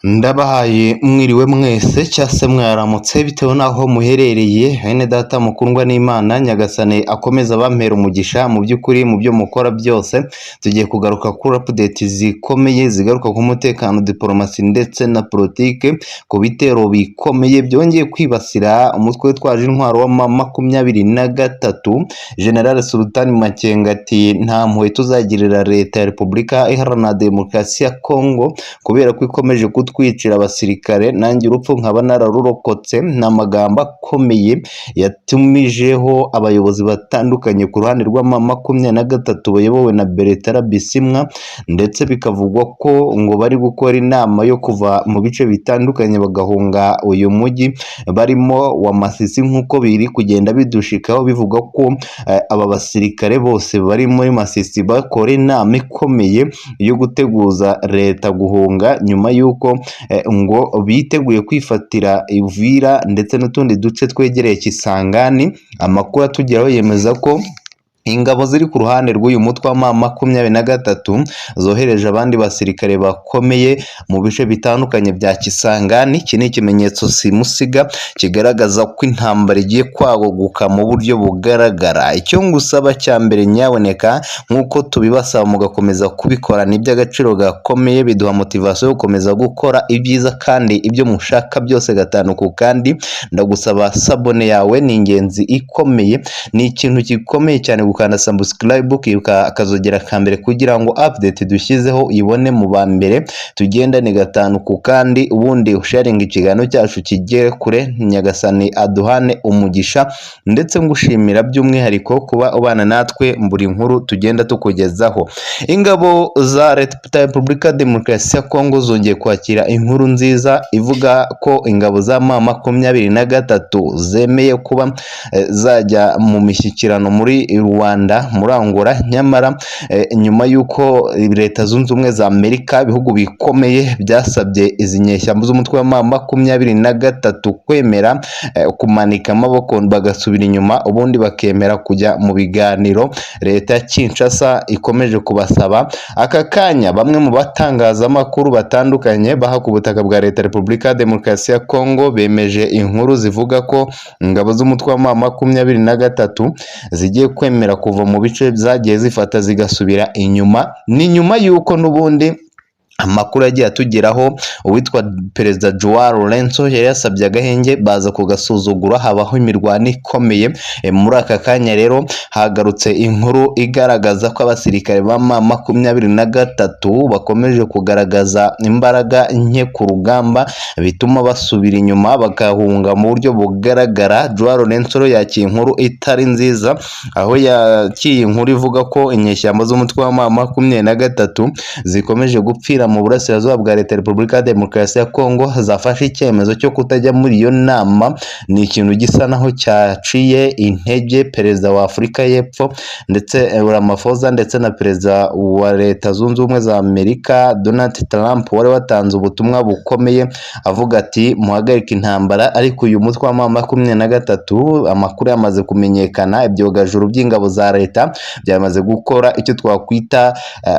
Ndabahaye mwiriwe mwese cyangwa se mwaramutse bitewe n'aho muherereye. Bene data mukundwa n'Imana, Nyagasani akomeza abampera umugisha mu by'ukuri mu byo mukora byose. Tugiye kugaruka kuri update zikomeye zigaruka ku mutekano, diporomasi ndetse na politike, ku bitero bikomeye byongeye kwibasira umutwe witwaje intwaro wa M23. General Sultan Makenga ati: "Nta mpuhwe tuzagirira Leta ya Repubulika Iharanira Demokarasi ya Kongo kubera ko ikomeje kutwicira abasirikare, nanjye urupfu nkaba nararurokotse." Ni amagambo akomeye yatumijeho abayobozi batandukanye ku ruhande rwa M23 bayobowe na Bertrand Bisimwa, ndetse bikavugwa ko ngo bari gukora inama yo kuva mu bice bitandukanye bagahunga uyu mujyi barimo wa Masisi, nk'uko biri kugenda bidushikaho bivuga ko aba basirikare bose bari muri Masisi bakora inama ikomeye yo guteguza leta guhunga, nyuma y'uko ngo biteguye kwifatira Uvira ndetse n'utundi duce twegereye Kisangani. Amakuru atugeraho yemeza ko ingabo ziri ku ruhande rw'uyu mutwe wa M23 zohereje abandi basirikare bakomeye mu bice bitandukanye bya Kisangani. Iki ni ikimenyetso simusiga kigaragaza ko intambara igiye kwaguka mu buryo bugaragara. Icyo ngusaba cya mbere, nyaboneka, nk'uko tubibasaba mugakomeza kubikora, ni iby'agaciro gakomeye, biduha motivation yo gukomeza gukora ibyiza kandi ibyo mushaka byose gatanu ku kandi. Ndagusaba s'abonner yawe, ni ingenzi ikomeye, ni ikintu gikomeye cyane gukanda subscribe, ukibuka akazogera ka mbere kugira ngo update dushyizeho ibone mu ba mbere, tugendane gatanu ku kandi, ubundi usharinga ikiganiro cyacu kigere kure. Nyagasani aduhane umugisha, ndetse ngushimira by'umwihariko kuba ubana natwe buri nkuru tugenda tukugezaho. Ingabo za Leta ya Repubulika Demokarasi ya Kongo zongeye kwakira inkuru nziza ivuga ko ingabo za M23 zemeye kuba zajya mu mishyikirano muri Rwanda, muri Angola. Nyamara nyuma y'uko Leta Zunze Ubumwe za Amerika, ibihugu bikomeye, byasabye izi nyeshyamba z'umutwe wa M23 kwemera kumanika amaboko bagasubira inyuma, ubundi bakemera kujya mu biganiro leta ya Kinshasa ikomeje kubasaba. Aka kanya bamwe mu batangazamakuru batandukanye baha ku butaka bwa Leta ya Repubulika ya Demokarasi ya Kongo bemeje inkuru zivuga ko ingabo z'umutwe wa M23 zigiye kwemera kuva mu bice zagiye zifata zigasubira inyuma. Ni nyuma y'uko n'ubundi amakuru yagiye atugeraho, uwitwa Perezida Joao Lourenço yari yasabye agahenge, baza kugasuzugura, habaho imirwano ikomeye. Muri aka kanya rero hagarutse inkuru igaragaza ko abasirikare ba M23 bakomeje kugaragaza imbaraga nke ku rugamba, bituma basubira inyuma bagahunga mu buryo bugaragara. Joao Lourenço yakiye inkuru itari nziza, aho yakiye inkuru ivuga ko inyeshyamba z'umutwe wa M23 zikomeje gupfira mu burasirazuba bwa Leta ya Repubulika ya Demokarasi ya Kongo zafashe icyemezo cyo kutajya muri iyo nama. Ni ikintu gisa naho cyaciye intege Perezida wa Afurika y'Epfo ndetse Ramaphosa, ndetse na Perezida wa Leta Zunze Ubumwe za Amerika Donald Trump, wari watanze ubutumwa bukomeye avuga ati: "Muhagarike intambara." Ariko uyu mutwe wa M23, amakuru yamaze kumenyekana, ibyogajuru by'ingabo za leta byamaze gukora icyo twakwita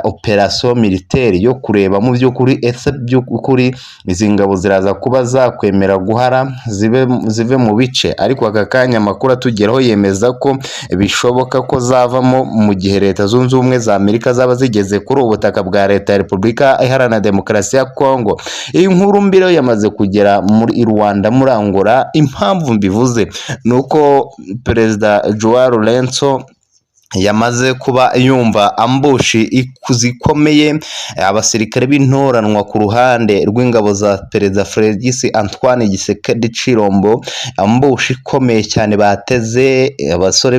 opération militaire yo kureba mu by'ukuri ese by'ukuri izi ngabo ziraza kuba zakwemera guhara zibe zive mu bice. Ariko aka kanya amakuru atugeraho yemeza ko bishoboka ko zavamo mu gihe Leta Zunze Ubumwe za Amerika zaba zigeze kuri ubu butaka bwa Leta ya Repubulika Iharanira Demokarasi ya Kongo. Iyi nkuru mbi rero yamaze kugera muri Rwanda, muri Angola. Impamvu mbivuze ni uko Perezida Joao Lourenço yamaze kuba yumva ambush zikomeye, abasirikare b'intoranwa ku ruhande rw'ingabo za Perezida Felix Antoine Tshisekedi Tshilombo, ambush ikomeye cyane bateze abasore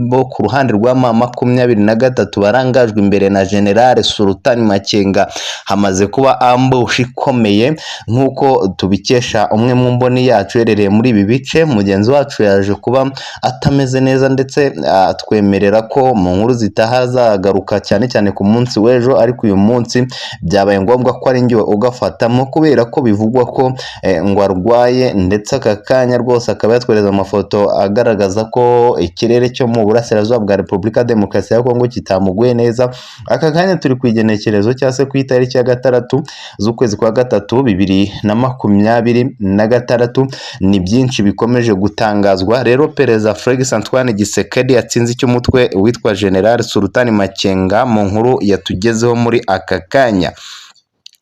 bo ku ruhande rwa M23 barangajwe imbere na General Sultan Makenga. Hamaze kuba ambush ikomeye, nk'uko tubikesha umwe mu mboni yacu uherereye muri ibi bice. Mugenzi wacu yaje kuba atameze neza, ndetse atwemerera mbemerera ko mu nkuru zitaha azagaruka cyane cyane ku munsi w'ejo, ariko uyu munsi byabaye ngombwa ko ari njye ugafatamo kubera ko bivugwa ko ngo arwaye, ndetse aka kanya rwose akaba yatwereza amafoto agaragaza ko ikirere cyo mu burasirazuba bwa Repubulika Demokarasi ya Kongo kitamuguye neza. Aka kanya turi ku igenekerezo cyangwa se ku itariki ya 6 z'ukwezi kwa 3 2026. Ni byinshi bikomeje gutangazwa. Rero Perezida Felix Antoine Tshisekedi yatsinze icy'umutwe witwa General Sultani Makenga mu nkuru yatugezeho muri aka kanya.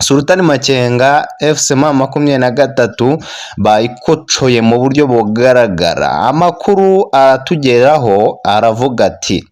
Sultani Makenga, AFC M23 bayikocoye mu buryo bugaragara. Amakuru aratugeraho aravuga ati: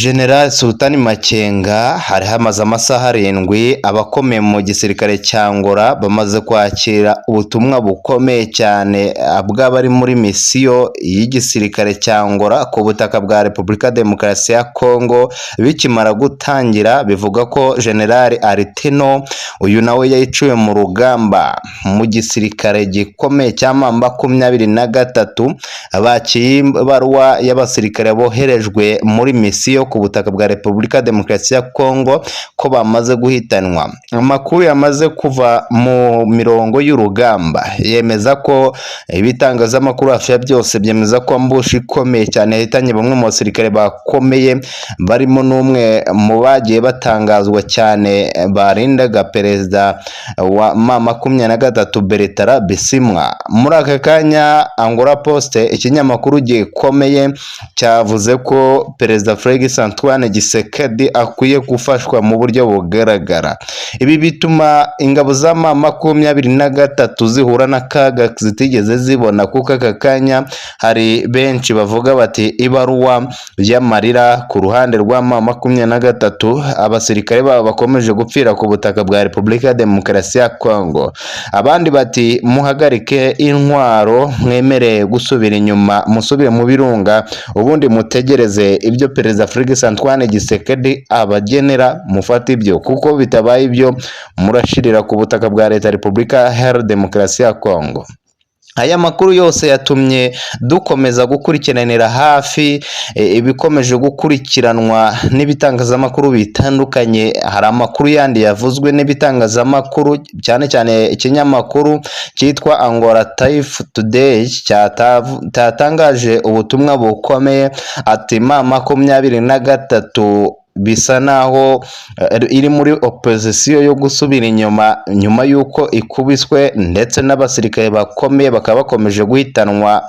"General Sultani Makenga, hari hamaze amasaha 7 abakomeye mu gisirikare cya Angola bamaze kwakira ubutumwa bukomeye cyane bw'abari muri misiyo y'igisirikare cya Angola ku butaka bwa Repubulika Demokarasi ya Kongo. Bikimara gutangira, bivuga ko General Aritino, uyu nawe yiciwe mu rugamba mu gisirikare gikomeye cya M23, bakiye ibaruwa y'abasirikare boherejwe muri misiyo ku butaka bwa Repubulika Demokarasi ya Kongo ko bamaze guhitanwa. Amakuru yamaze kuva mu mirongo y'urugamba yemeza ko ibitangazamakuru hafi ya byose byemeza ko ambush ikomeye cyane yahitanye bamwe mu basirikare bakomeye, barimo n'umwe mu bagiye batangazwa cyane barindaga perezida wa M23, Bertrand Bisimwa. Muri aka kanya Angola Post, ikinyamakuru gikomeye, cyavuze ko Perezida Felix Antoine Tshisekedi akwiye gufashwa mu buryo bugaragara. Ibi bituma ingabo za M23 zihura n'akaga zitigeze zibona, kuko aka kanya hari benshi bavuga bati: 'Ibaruwa y'amarira ku ruhande rwa M23, abasirikare babo bakomeje gupfira ku butaka bwa Repubulika ya Demokarasi ya Kongo.' Abandi bati: 'Muhagarike intwaro, mwemere gusubira inyuma, musubire mu birunga, ubundi mutegereze ibyo Perezida Felix Antoine Tshisekedi abagenera, mufate ibyo, kuko bitabaye ibyo murashirira ku butaka bwa Leta ya Repubulika Iharanira Demokarasi ya Kongo.' Aya makuru yose yatumye dukomeza gukurikiranira hafi ibikomeje gukurikiranwa n'ibitangazamakuru bitandukanye. Hari amakuru yandi yavuzwe n'ibitangazamakuru, cyane cyane ikinyamakuru cyitwa Angola Taifa Today cyatangaje ubutumwa bukomeye ati: 'M23 bisa naho iri muri opozisiyo yo gusubira inyuma nyuma y'uko ikubiswe, ndetse n'abasirikare bakomeye bakaba bakomeje guhitanwa.'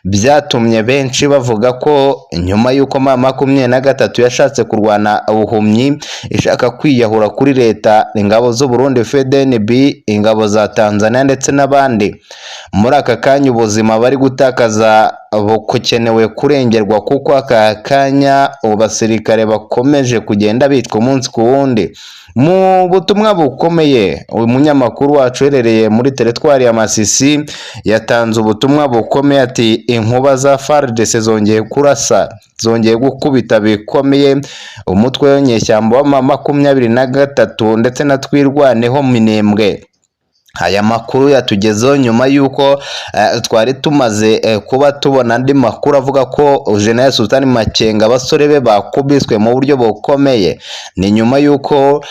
Byatumye benshi bavuga ko nyuma y'uko M23 yashatse kurwana ubuhumyi, ishaka kwiyahura kuri leta, ingabo z'u Burundi FDNB, ingabo za Tanzania ndetse n'abandi, muri aka kanya ubuzima bari gutakaza bukenewe kurengerwa, kuko aka kanya ubu basirikare bakomeje kugenda bitwa umunsi ku wundi. Mu butumwa bukomeye, uyu munyamakuru wacu uherereye muri teritwari ya Masisi yatanze ubutumwa bukomeye ati: 'Inkuba za FARDC zongeye kurasa, zongeye gukubita bikomeye umutwe w'inyeshyamba wa 23 ndetse na Twirwaneho Minembwe.' Aya makuru yatugezeho nyuma y'uko twari tumaze kuba tubona andi makuru avuga ko General Sultani Makenga abasore be bakubiswe mu buryo bukomeye. Ni nyuma y'uko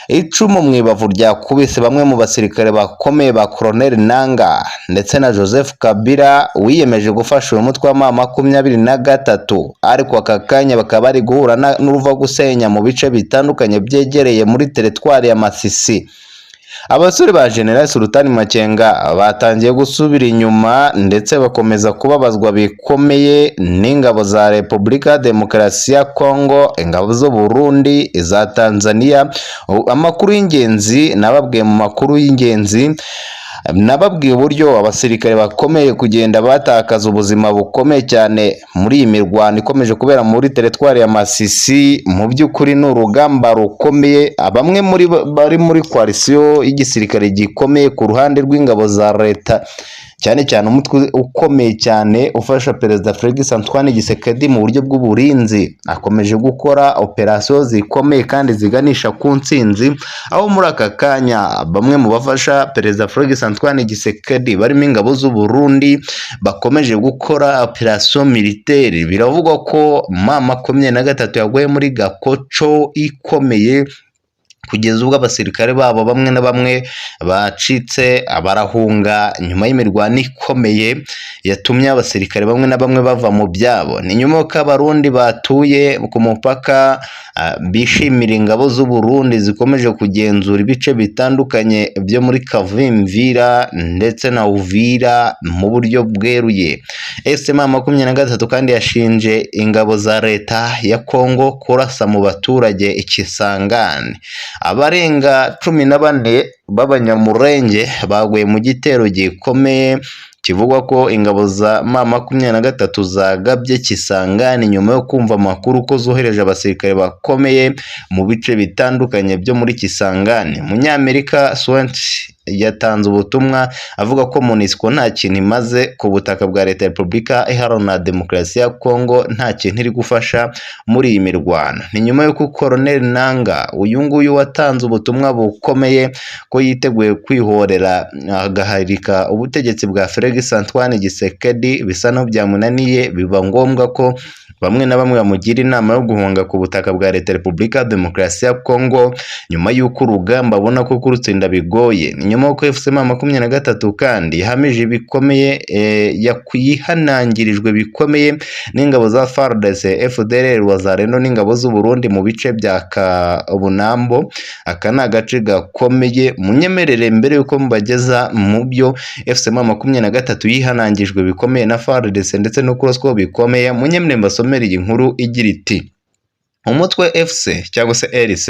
icumu mu ibavu ryakubise bamwe mu basirikare bakomeye ba Colonel Nanga ndetse na Joseph Kabila wiyemeje gufasha uyu mutwe wa M23, ariko aka kanya bakaba bari guhura n'uruva gusenya mu bice bitandukanye byegereye muri teritwari ya Masisi. Abasore ba General Sultani Makenga batangiye gusubira inyuma, ndetse bakomeza kubabazwa bikomeye n'ingabo za Repubulika Demokarasi ya Kongo, ingabo z'u Burundi, iza Tanzania. Amakuru y'ingenzi nababwiye, mu makuru y'ingenzi nababwiye uburyo abasirikare bakomeye kugenda batakaza ubuzima bukomeye cyane muri iyi mirwano ikomeje kubera muri teritwari ya Masisi. Mu by'ukuri ni urugamba rukomeye. Bamwe muri bari muri koalisiyo y'igisirikare gikomeye ku ruhande rw'ingabo za leta cyane cyane umutwe ukomeye cyane ufasha Perezida Felix Antoine Tshisekedi mu buryo bw'uburinzi, akomeje gukora operasiyo zikomeye kandi ziganisha ku ntsinzi, aho muri aka kanya bamwe mu bafasha Perezida Felix Antoine Tshisekedi barimo ingabo z'u Burundi bakomeje gukora operasiyo militaire. Biravugwa ko M23 yaguye muri gakoco ikomeye, kugeza ubwo abasirikare babo bamwe na bamwe bacitse barahunga nyuma y'imirwano ikomeye yatumye abasirikare bamwe na bamwe bava mu byabo. Ni nyuma y'uko Abarundi batuye ku mupaka bishimira ingabo z'u Burundi zikomeje kugenzura ibice bitandukanye byo muri Kavimvira ndetse na Uvira mu buryo bweruye. M23 kandi yashinje ingabo za leta ya Kongo kurasa mu baturage ikisangane. Abarenga 14 b'Abanyamurenge baguye mu gitero gikomeye kivugwa ko ingabo za M23 zagabye Kisangani nyuma yo kumva amakuru ko zohereje abasirikare bakomeye mu bice bitandukanye byo muri Kisangani. Umunyamerika Swent yatanze ubutumwa avuga ko MONUSCO nta kintu imaze ku butaka bwa Leta ya Repubulika Iharanira Demokarasi ya Kongo, nta kintu iri gufasha muri iyi mirwano. Ni nyuma y'uko Colonel Nanga uyu nguyu watanze ubutumwa bukomeye ko yiteguye kwihorera agaharika ubutegetsi bwa Felix Antoine Tshisekedi, bisa n'aho byamunaniye, biba ngombwa ko bamwe na bamwe bamugira inama yo guhunga ku butaka bwa Leta ya Repubulika Demokarasi ya Kongo nyuma y'uko urugamba abona ko kurutsinda bigoye. Ni nyuma y'uko AFC M23 kandi yahamije ibikomeye, yihanangirijwe bikomeye n'ingabo za FARDC, FDLR, Wazalendo n'ingabo z'u Burundi mu bice bya Kabunambo. Aka ni agace gakomeye, munyemerere mbere y'uko mbageza mu byo AFC M23 yihanangijwe bikomeye na FARDC ndetse no kuraswaho bikomeye, munyemerere mbasomere iyi nkuru igira iti: Umutwe FC cyangwa se RC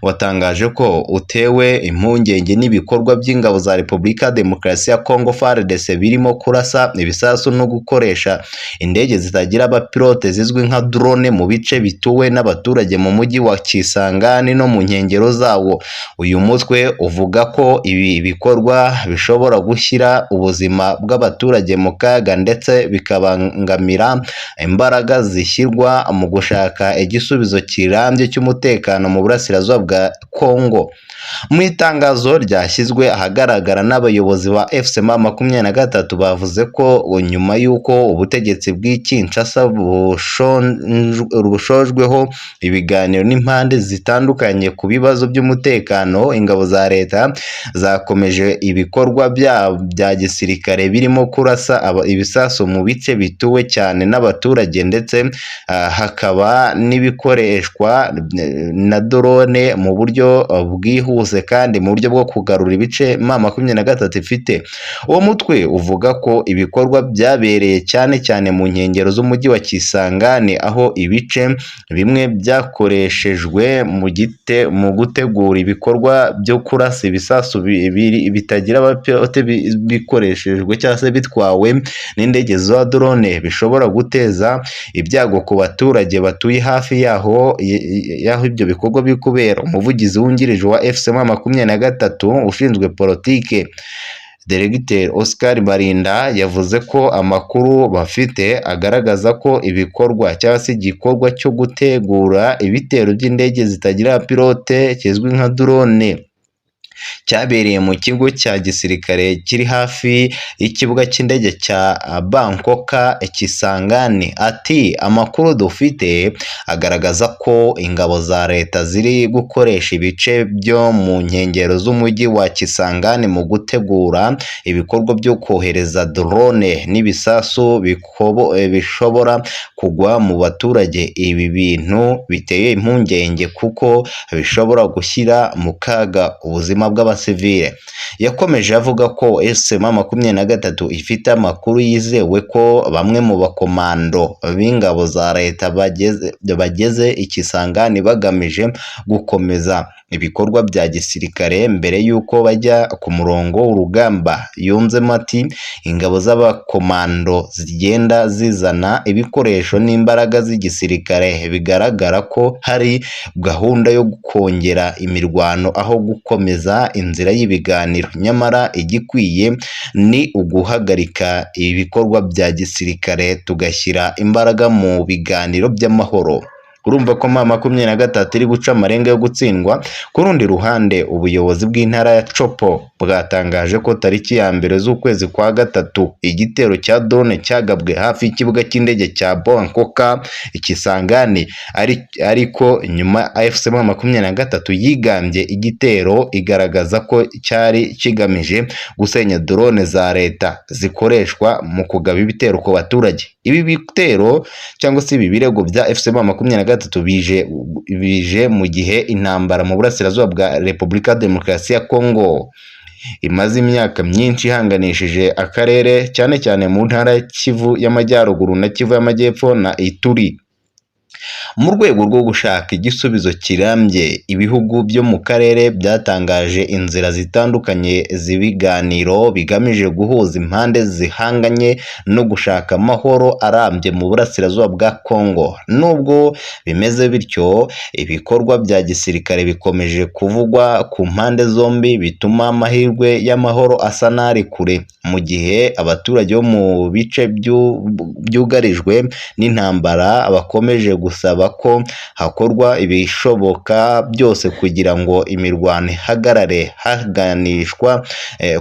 watangaje ko utewe impungenge n'ibikorwa by'ingabo za Repubulika Demokarasi ya Kongo FARDC birimo kurasa ibisasu no gukoresha indege zitagira abapilote zizwi nka drone mu bice bituwe n'abaturage mu mujyi wa Kisangani no mu nkengero zawo. Uyu mutwe uvuga ko ibi bikorwa bishobora gushyira ubuzima bw'abaturage mu kaga ndetse bikabangamira imbaraga zishyirwa mu gushaka igisubizo kirambye cy'umutekano mu burasirazuba bwa Kongo. Mu itangazo ryashyizwe ahagaragara n'abayobozi ba AFC M23 bavuze ko nyuma y'uko ubutegetsi bw'i Kinshasa bushojweho ibiganiro n'impande zitandukanye ku bibazo by'umutekano, ingabo za leta zakomeje ibikorwa bya gisirikare birimo kurasa ibisasu mu bice bituwe cyane n'abaturage ndetse hakaba n'ibikoreshwa na drone mu buryo bwihuse kandi mu buryo bwo kugarura ibice M23 ifite. Uwo mutwe uvuga ko ibikorwa byabereye cyane cyane mu nkengero z'umujyi wa Kisangani, aho ibice bimwe byakoreshejwe mu gutegura ibikorwa byo kurasa ibisasu bitagira abapilote bikoreshejwe cyangwa se bitwawe n'indege za drone, bishobora guteza ibyago ku baturage batuye hafi yaho ibyo bikorwa biri kubera. Umuvugizi wungirije wa AFC M23 ushinzwe politike, Deregiteri Oscar Barinda, yavuze ko amakuru bafite agaragaza ko ibikorwa cyangwa se igikorwa cyo gutegura ibitero by'indege zitagira pilote kizwi nka drone cyabereye mu kigo cya gisirikare kiri hafi y'ikibuga cy'indege cya Bangkok Kisangani. Ati: amakuru dufite agaragaza ko ingabo za leta ziri gukoresha ibice byo mu nkengero z'umujyi wa Kisangani mu gutegura ibikorwa byo kohereza drone n'ibisasu bishobora kugwa mu baturage. Ibi bintu biteye impungenge kuko bishobora gushyira mu kaga ubuzima bw'abasivile. Yakomeje avuga ko AFC M23 ifite amakuru yizewe ko bamwe mu bakomando b'ingabo za leta bageze i Kisangani bagamije gukomeza ibikorwa bya gisirikare mbere y'uko bajya ku murongo w'urugamba. Yunzemo ati: ingabo z'abakomando zigenda zizana ibikoresho n'imbaraga z'igisirikare, bigaragara ko hari gahunda yo kongera imirwano aho gukomeza guhakana inzira y'ibiganiro, nyamara igikwiye ni uguhagarika ibikorwa bya gisirikare tugashyira imbaraga mu biganiro by'amahoro. Urumva ko M23 iri guca amarenga yo gutsindwa. Ku rundi ruhande, ubuyobozi bw'intara ya Tshopo bwatangaje ko tariki ya 1 z'ukwezi kwa gatatu igitero cya drone cyagabwe hafi y'ikibuga cy'indege cya Bonkoka i Kisangani, ariko nyuma AFC M23 yigambye igitero igaragaza ko cyari kigamije gusenya drone za leta zikoreshwa mu kugaba ibitero ku baturage. Ibi bitero cyangwa se ibi birego bya AFC M23 bije mu gihe intambara mu burasirazuba bwa Repubulika Demokarasi ya Kongo imaze imyaka myinshi ihanganishije akarere, cyane cyane mu ntara ya Kivu y'Amajyaruguru na Kivu y'Amajyepfo na Ituri. Mu rwego rwo gushaka igisubizo kirambye, ibihugu byo mu karere byatangaje inzira zitandukanye z'ibiganiro bigamije guhuza impande zihanganye no gushaka amahoro arambye mu burasirazuba bwa Kongo. Nubwo bimeze bityo, ibikorwa bya gisirikare bikomeje kuvugwa ku mpande zombi, bituma amahirwe y'amahoro asa n'ari kure, mu gihe abaturage bo mu bice byugarijwe n'intambara bakomeje gusaba ko hakorwa ibishoboka byose kugira ngo imirwano ihagarare, haganishwa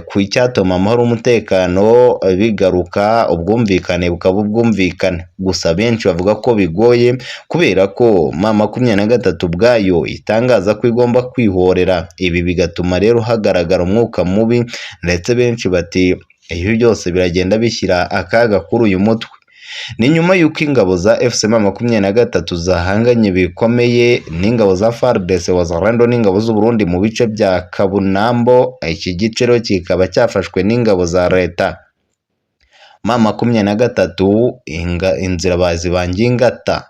ku icyatuma amahoro n'umutekano bigaruka, ubwumvikane bukaba ubwumvikane. Gusa benshi bavuga ko bigoye kubera ko M23 ubwayo itangaza ko igomba kwihorera. Ibi bigatuma rero hagaragara umwuka mubi, ndetse benshi bati ibi byose biragenda bishyira akaga kuri uyu mutwe. Ni nyuma y'uko ingabo za AFC M23 zahanganye bikomeye n'ingabo za FARDC, Wazalendo n'ingabo z'u Burundi mu bice bya Kabunambo. Iki gice rero kikaba cyafashwe n'ingabo za leta. M23 inzira bazibangiye ingata,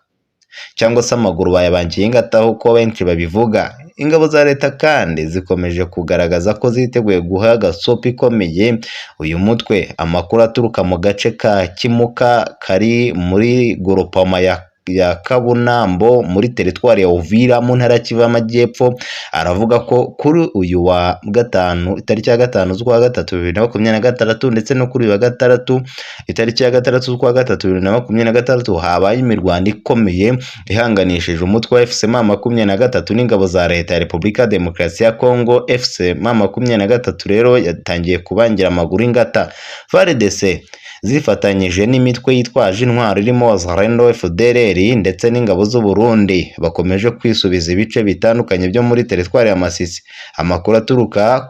cyangwa se amaguru bayabangiye ingata uko benshi babivuga. Ingabo za leta kandi zikomeje kugaragaza ko ziteguye guha agasopo ikomeye uyu mutwe. Amakuru aturuka mu gace ka Kimuka kari muri Groupama ya Kabunambo muri teritwari ya Uvira mu ntara ya Kivu y'Amajyepfo aravuga ko kuri uyu wa gatanu itariki ya 5 z'ukwa gatatu 2026 ndetse no kuri uyu wa gatandatu itariki ya 6 z'ukwa gatatu 2026 habaye imirwano ikomeye ihanganishije umutwe wa AFC M23 n'ingabo za leta ya Repubulika Demokarasi ya Kongo. AFC M23 rero yatangiye kubangira amaguru ingata. FARDC zifatanyije n'imitwe yitwaje intwaro irimo Wazalendo, FDLR ndetse n'ingabo z'u Burundi bakomeje kwisubiza ibice bitandukanye byo muri teritwari ya Masisi. Amakuru aturuka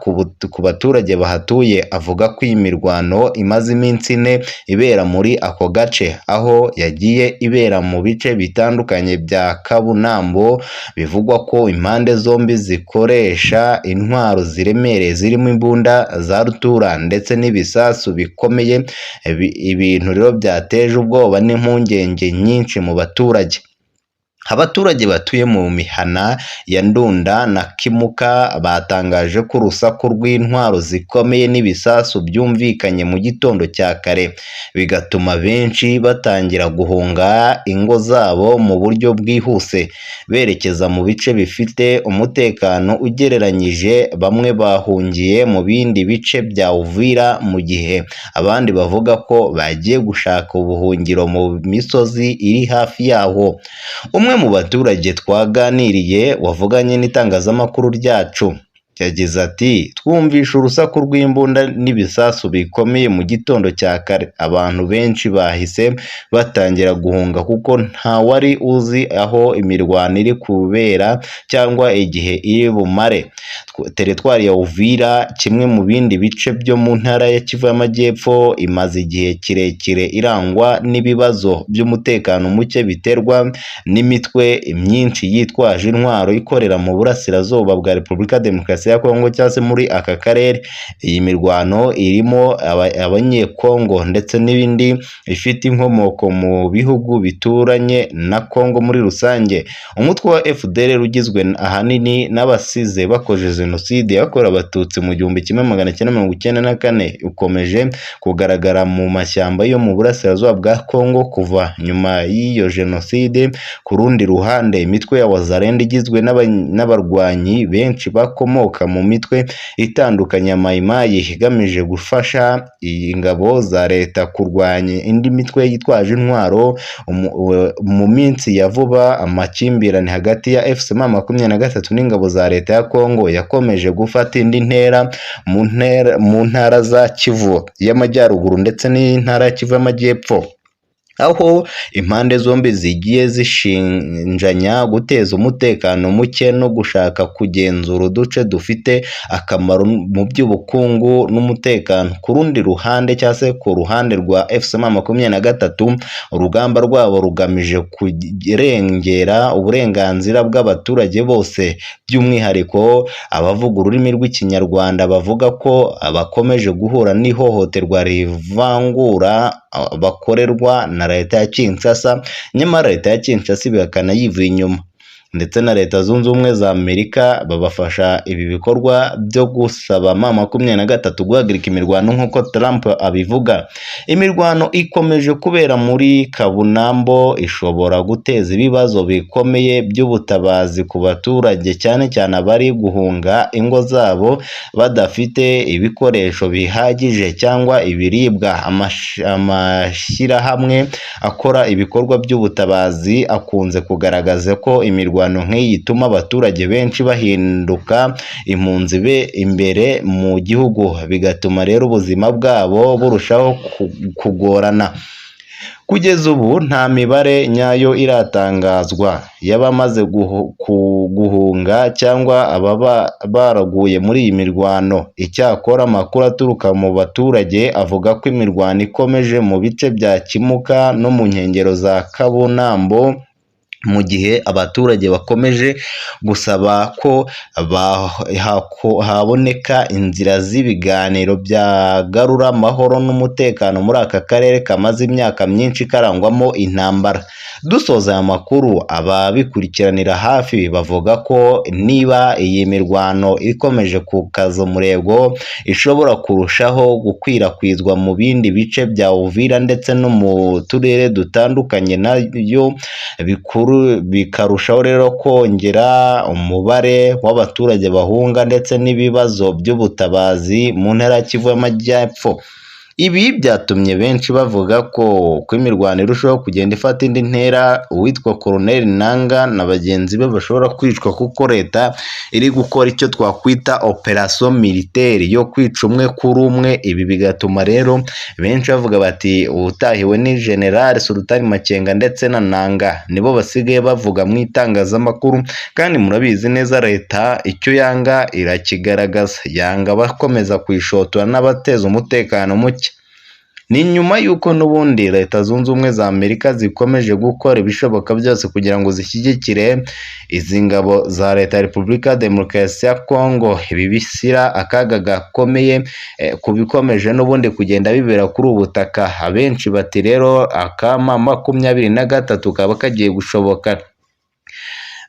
ku baturage bahatuye avuga ko iyi mirwano imaze iminsi 4 ibera muri ako gace, aho yagiye ibera mu bice bitandukanye bya Kabunambo. Bivugwa ko impande zombi zikoresha intwaro ziremereye zirimo imbunda za rutura ndetse n'ibisasu bikomeye, ibintu rero byateje ubwoba n'impungenge nyinshi mu baturage. Abaturage batuye mu mihana ya Ndunda na Kimuka batangaje ko urusaku rw'intwaro zikomeye n'ibisasu byumvikanye mu gitondo cya kare, bigatuma benshi batangira guhunga ingo zabo mu buryo bwihuse berekeza mu bice bifite umutekano ugereranyije. Bamwe bahungiye mu bindi bice bya Uvira, mu gihe abandi bavuga ko bagiye gushaka ubuhungiro mu misozi iri hafi yaho. Umwe mu baturage twaganiriye wavuganye n'itangazamakuru ryacu yagize ati: twumvishe urusaku rw'imbunda n'ibisasu bikomeye mu gitondo cya kare, abantu benshi bahise batangira guhunga kuko ntawari uzi aho imirwano iri kubera cyangwa igihe iri bumare. Teritwari ya Uvira, kimwe mu bindi bice byo mu ntara ya Kivu y'Amajyepfo, imaze igihe kirekire irangwa n'ibibazo by'umutekano muke biterwa n'imitwe myinshi yitwaje intwaro ikorera mu burasirazuba bwa Repubulika Demokarasi ya Kongo cyangwa se muri aka karere. Iyi mirwano irimo abanyekongo ndetse n'ibindi ifite inkomoko mu bihugu bituranye na Kongo muri rusange. Umutwe wa FDLR ugizwe ahanini n'abasize bakoze jenoside yakorewe Abatutsi mu 1994 ukomeje kugaragara mu mashyamba yo mu burasirazuba bwa Kongo kuva nyuma y'iyo jenoside. Ku rundi ruhande, imitwe ya Wazalendo igizwe n'abarwanyi benshi bakomoka ituruka mu mitwe itandukanye ya Mayimayi igamije gufasha iyi ngabo za leta kurwanya indi mitwe yitwaje intwaro. Mu minsi ya vuba, amakimbirane hagati ya AFC M23 n'ingabo za leta ya Congo yakomeje gufata indi ntera mu ntara za Kivu y'Amajyaruguru ndetse n'intara ya Kivu y'Amajyepfo, aho impande zombi zigiye zishinjanya guteza umutekano muke no gushaka kugenzura uduce dufite akamaro mu by'ubukungu n'umutekano. Ku rundi ruhande, cyangwa se ku ruhande rwa AFC M23, urugamba rwabo rugamije kurengera uburenganzira bw'abaturage bose, by'umwihariko abavuga ururimi rw'Ikinyarwanda, bavuga ko bakomeje guhura n'ihohoterwa rivangura bakorerwa na leta ya Kinshasa. Nyamara leta ya Kinshasa ibihakana yivuye inyuma, ndetse na Leta Zunze Ubumwe za Amerika babafasha ibi bikorwa byo gusaba M23 guhagarika imirwano nk'uko Trump abivuga. Imirwano ikomeje kubera muri Kabunambo ishobora guteza ibibazo bikomeye by'ubutabazi ku baturage, cyane cyane abari guhunga ingo zabo badafite ibikoresho bihagije cyangwa ibiribwa. Amashyirahamwe akora ibikorwa by'ubutabazi akunze kugaragaza ko imirwano nk'iyi ituma abaturage benshi bahinduka impunzi be imbere mu gihugu, bigatuma rero ubuzima bwabo burushaho kugorana. Kugeza ubu nta mibare nyayo iratangazwa y'abamaze guhunga cyangwa ababa baraguye muri iyi mirwano. Icyakora, amakuru aturuka mu baturage avuga ko imirwano ikomeje mu bice bya Kimuka no mu nkengero za Kabunambo, mu gihe abaturage bakomeje gusaba ko haboneka inzira z'ibiganiro byagarura amahoro n'umutekano muri aka karere kamaze imyaka myinshi karangwamo intambara. Dusoza aya makuru, ababikurikiranira hafi bavuga ko niba iyi mirwano ikomeje gukaza umurego, ishobora kurushaho gukwirakwizwa mu bindi bice bya Uvira ndetse no mu turere dutandukanye, nayo bikarushaho rero kongera umubare w'abaturage bahunga ndetse n'ibibazo by'ubutabazi mu ntara ya Kivu y'Amajyepfo. Ibi byatumye benshi bavuga ko uko imirwano irushaho kugenda ifata indi ntera, uwitwa Colonel Nanga na bagenzi be bashobora kwicwa, kuko leta iri gukora icyo twakwita operation militaire yo kwica umwe kuri umwe. Ibi bigatuma rero benshi bavuga bati utahiwe ni General Sultani Makenga ndetse na Nanga, nibo basigaye bavuga mu itangazamakuru. Kandi murabizi neza, leta icyo yanga irakigaragaza, yanga abakomeza kuyishotora n'abateza umutekano muke. Ni nyuma y'uko n'ubundi Leta Zunze Ubumwe za Amerika zikomeje gukora ibishoboka byose kugira ngo zishyigikire izi ngabo za leta ya Repubulika Demokarasi ya Kongo. Ibi bishyira akaga gakomeye ku bikomeje n'ubundi kugenda bibera kuri ubu butaka. Abenshi bati rero akama 23 kaba kagiye gushoboka.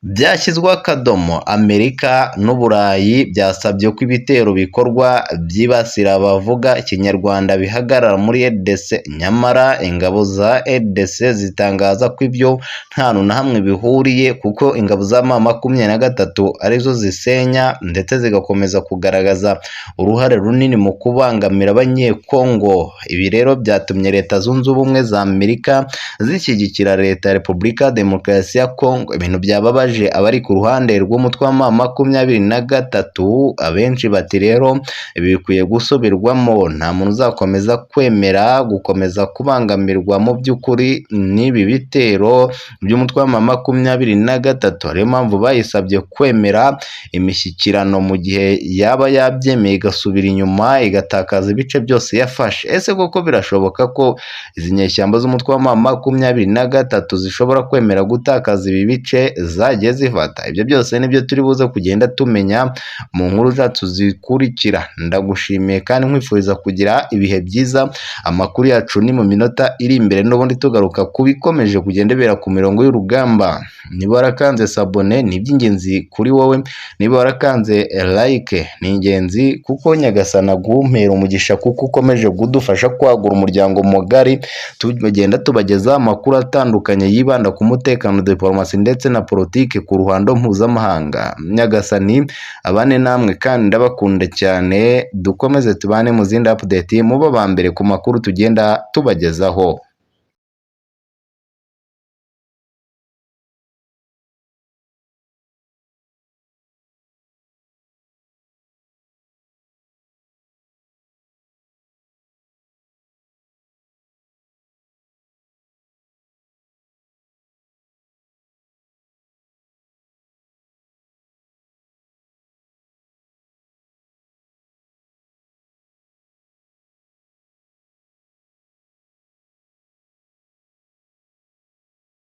Byashyizweho akadomo. Amerika n'Uburayi byasabye ko ibitero bikorwa byibasira abavuga Ikinyarwanda bihagarara muri RDC, nyamara ingabo za RDC zitangaza ko ibyo nta hantu na hamwe bihuriye, kuko ingabo za M23 arizo zisenya ndetse zigakomeza kugaragaza uruhare runini mu kubangamira Abanyekongo. Ibi rero byatumye Leta Zunze Ubumwe za Amerika zishyigikira leta ya Repubulika Demokarasi ya Kongo, ibintu byababaje abari ku ruhande rw'umutwe wa M23. Abenshi bati rero ibi bikwiye gusubirwamo, nta muntu uzakomeza kwemera gukomeza kubangamirwa mu by'ukuri n'ibi bitero by'umutwe wa M23. Ariyo mpamvu bayisabye kwemera imishyikirano, mu gihe yaba yabyemeye igasubira inyuma igatakaza ibice byose yafashe. Ese koko birashoboka ko izi nyeshyamba z'umutwe wa M23 zishobora kwemera gutakaza ibi bice zagiye zifata? Ibyo byose nibyo turi buze kugenda tumenya mu nkuru zacu zikurikira. Ndagushimiye kandi nkwifuriza kugira ibihe byiza. Amakuru yacu ni mu minota iri imbere, n'ubundi tugaruka ku bikomeje kugenda bibera ku mirongo y'urugamba. Niba warakanze sabone ni iby'ingenzi kuri wowe, niba warakanze like ni ingenzi, kuko Nyagasana agumpera umugisha, kuko ukomeje kudufasha kwagura umuryango mugari, tugenda tubagezaho amakuru atandukanye yibanda ku mutekano, diplomasi ndetse na politiki. politike ku ruhando mpuzamahanga. Nyagasani abane namwe kandi ndabakunda cyane, dukomeze tubane mu zindi update, mubo ba mbere ku makuru tugenda tubagezaho.